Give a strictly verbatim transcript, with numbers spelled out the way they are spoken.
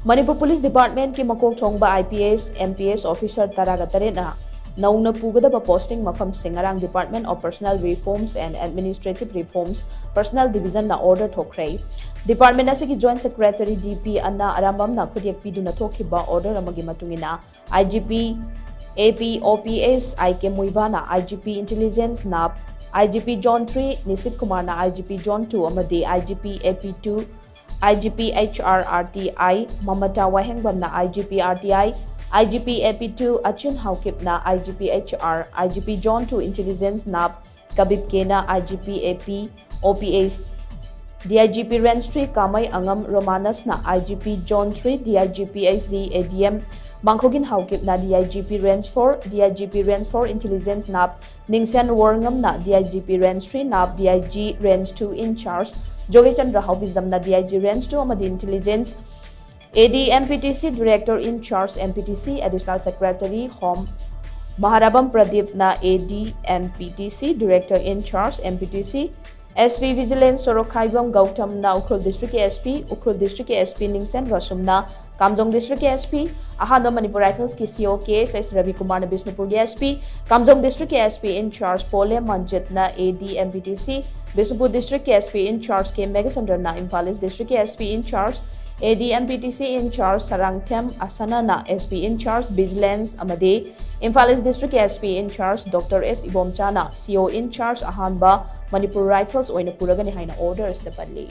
Manipur police ꯗꯤꯄꯥꯔꯠꯃꯦꯟꯠꯀꯤ ꯃꯀꯣꯛ ꯊꯣꯡꯕ IPS, MPS officer ꯇꯔꯥꯒ ꯇꯔꯦꯠꯅ ꯅꯧꯅ ꯄꯨꯒꯗꯕ posting ꯃꯐꯝꯁꯤꯡ ꯉꯔꯥꯡ Department of Personnel Reforms and Administrative Reforms Personnel Divisionꯅ order ꯊꯣꯛꯈ꯭ꯔꯦ꯫ Department ꯑꯁꯤꯒꯤ Joint Secretary DP ꯑꯅꯥ ꯑꯔꯥꯝꯕꯝꯅ ꯈꯨꯠꯌꯦꯛ ꯄꯤꯗꯨꯅ ꯊꯣꯛꯈꯤꯕ order ꯑꯃꯒꯤ ꯃꯇꯨꯡ ꯏꯟꯅ, IGP AP OPS IK ꯃꯨꯏꯕꯥꯅ IGP Intelligence NAP, IGP Zone three ꯅꯤꯁꯤꯠ ꯀꯨꯃꯥꯔꯅ IGP Zone two ꯑꯃꯗꯤ IGP AP two, IGP HR RTI ꯃꯃꯇꯥ ꯋꯥꯍꯦꯡꯕꯝꯅ IGP RTI, IGP AP two ꯑꯆꯤꯟ ꯍꯥꯎꯀꯤꯞꯅ IGP HR, IGP Zone two Intelligence NAP ꯀꯕꯤꯞ ꯀꯦꯅ IGP AP OPS, DIGP Range three ꯀꯥꯃꯩ ꯑꯉꯝ ꯔꯣꯃꯥꯅꯁꯅ IGP Zone three, DIGP HZ ADM ꯃꯥꯡꯈꯣꯒꯤꯟ ꯍꯥꯎꯀꯤꯞꯅ DIGP Range four, DIGP Range four Intelligence NAP ꯅꯤꯡꯁꯦꯟ ꯋꯥꯔꯉꯝꯅ DIGP Range three NAP, DIG Range two in charge ꯖꯣꯒꯦꯆꯟꯗ꯭ꯔ ꯍꯥꯎꯕꯤꯖꯝꯅ DIG Range two ꯑꯃꯗꯤ Intelligence AD MPTC Director in charge MPTC, Additional Secretary Home ꯃꯍꯥꯔꯥꯕꯝ ꯄ꯭ꯔꯗꯤꯞꯅ AD MPTC Director in charge MPTC, SP Vigilance Sorokhaibam ꯒꯧꯇꯝꯅ Ukhrul Districtꯀꯤ SP, Ukhrul Districtꯀꯤ SP ꯅꯤꯡꯁꯦꯟ ꯔꯥꯁꯨꯝꯅ Kamjong Districtꯀꯤ SP, ꯑꯍꯥꯟꯕ Manipur Riflesꯀꯤ CO K S S ꯔꯕꯤꯀꯨꯃꯥꯔꯅ ꯕꯤꯁꯅꯨꯄꯨꯔꯒꯤ SP, Kamjong Districtꯀꯤ SP in charge ꯄꯣꯂꯦ ꯃꯟꯖꯤꯠꯅ AD MPTC, Bishnupur Districtꯀꯤ SP in charge K ꯃꯦꯘꯆꯟꯗ꯭ꯔꯅ Imphal East Districtꯀꯤ SP in charge, AD MPTC in charge Sarangthem ꯑꯁꯅꯅ SP in charge Vigilance ꯑꯃꯗꯤ Imphal East Districtꯀꯤ SP in charge Doctor S ꯏꯕꯣꯝꯆꯥꯅ CO in charge ꯑꯍꯥꯟꯕ Manipur Rifles ꯑꯣꯏꯅ ꯄꯨꯔꯒꯅꯤ ꯍꯥꯏꯅ order ꯑꯁꯤꯗ ꯄꯜꯂꯤ꯫